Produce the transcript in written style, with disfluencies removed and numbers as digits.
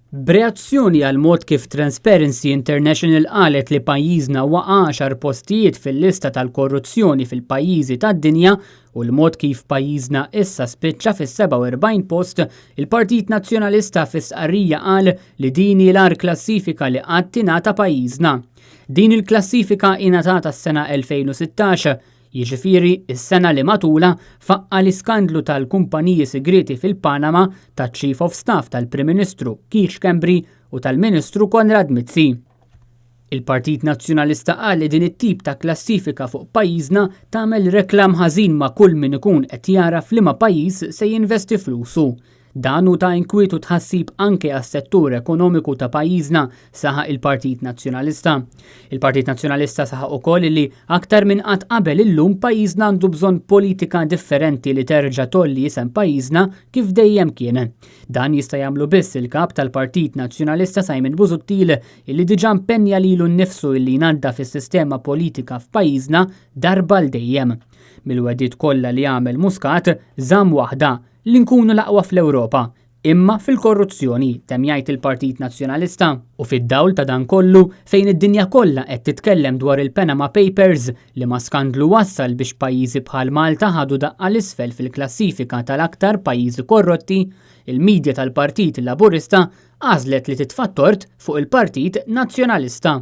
B'reazzjoni għall-mod kif Transparency International qalet li pajjiżna waqa' għaxar postijiet fil-lista tal-korruzzjoni fil-pajjiżi tad-dinja u l-mod kif pajjiżna issa spiċċa fis-47 post, il-Partit Nazzjonalista fi stqarrija qal li din hi l-agħar klassifika li qatt ingħata pajjiżna. Din il-klassifika ingħatata s-sena 2016, jiġifieri s-sena li matulha faqqa' l-iskandlu tal-kumpaniji sigrieti fil-Panama taċ-Chief of Staff tal-Prim Ministru Keith Schembri u tal-Ministru Konrad Mizzi. Il-Partit Nazzjonalista qal li din it-tip ta' klassifika fuq pajjiżna tagħmel reklam ħażin ma' kull min ikun qed jara f'liema pajjiż se jinvesti flusu. Dan hu ta' inkwiet u tħassib anke għas-settur ekonomiku ta' pajjiżna, saħaq il-Partit Nazzjonalista. Il-Partit Nazzjonalista saħaq ukoll li aktar minn qatt qabel illum pajjiżna għandu bżonn politika differenti li terġa' tgħolli isem pajjiżna kif dejjem kien. Dan jista' jagħmlu biss il-Kap tal-Partit Nazzjonalista Simon Busuttil illi diġà mpenja lilu nnifsu illi jnaddaf is-sistema politika f'pajjiżna darba għal dejjem. Mill-wegħdiet kollha li għamel Muscat, żamm waħda, Li nkunu l-aqwa fl-Ewropa, imma fil-korruzzjoni, temm jgħid il-Partit Nazzjonalista. U fid-dawl ta' dan kollu, fejn id-dinja kollha qed titkellem dwar il-Panama Papers, liema skandlu wassal biex pajjiżi bħal Malta ħadu daqqa 'l isfel fil-klassifika tal-aktar pajjiżi korrotti, il-media tal-Partit Laburista għażlet li titfa' t-tort fuq il-Partit Nazzjonalista.